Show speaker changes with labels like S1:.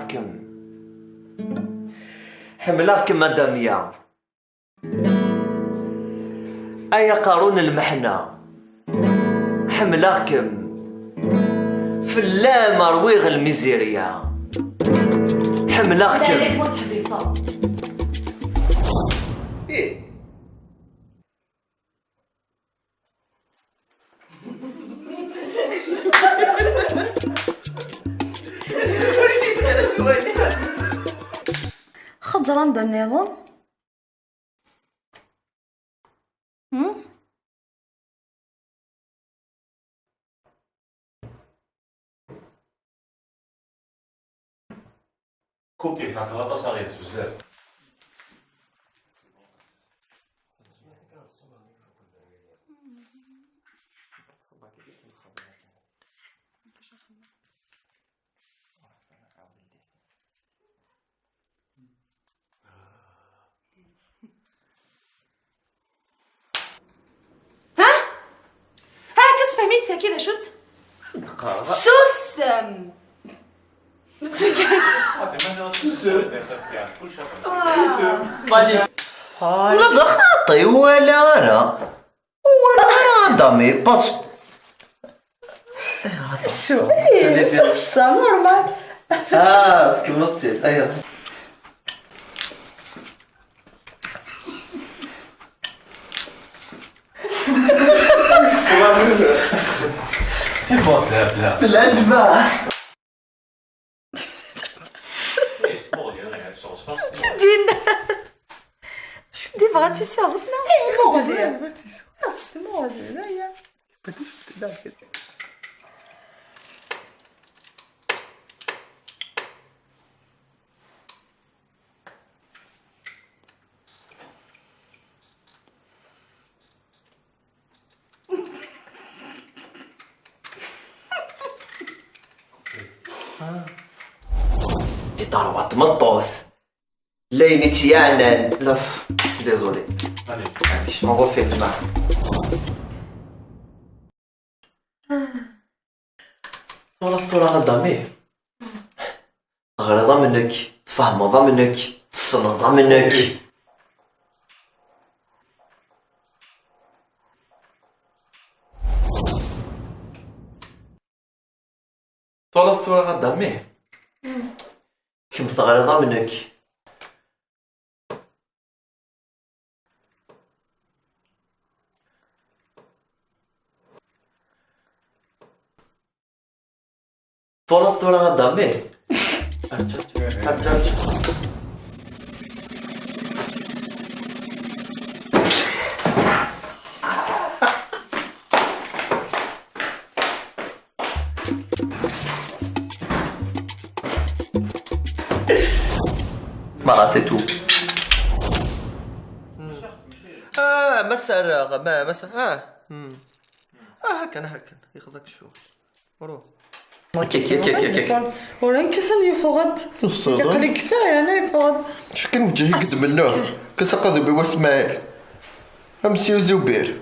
S1: حملاكم حملاكم مدامية أيا قارون المحنة حملاكم في اللام رويغ الميزيريا حملاكم. إيه
S2: خضران دا النظام.
S3: كوبي في غلطة صغيرة بزاف.
S4: ها كاس فهميت كذا شوت سوسم.
S1: ولا ذا خاطي ولا انا ولا انا دامي باس
S2: شو سا نورمال.
S1: اه تكملتي ايوه.
S3: سي بون لا لا.
S1: العجبة.
S2: تدين دي بغاتي سي عزفنا ستمو لا.
S1: دار تمطوث ليني تيعنان لف ديزولي معليش اون غوفي الجماعة. ولا الثورة غدامي غرض منك فهم منك تصنض منك. ولا الثورة غدامي كم تغرض منك. ولا الثورة غدامي Voilà, c'est tout. اه مسرغ ما مس اه اه هكا هكا ياخذك الشغل روح كي كي كي كي.
S2: ولان كثر يفغد يقلق كفاية انا يفغد.
S5: شكون وجهي قد منه كسقذ بواسماعيل امسيو زبير.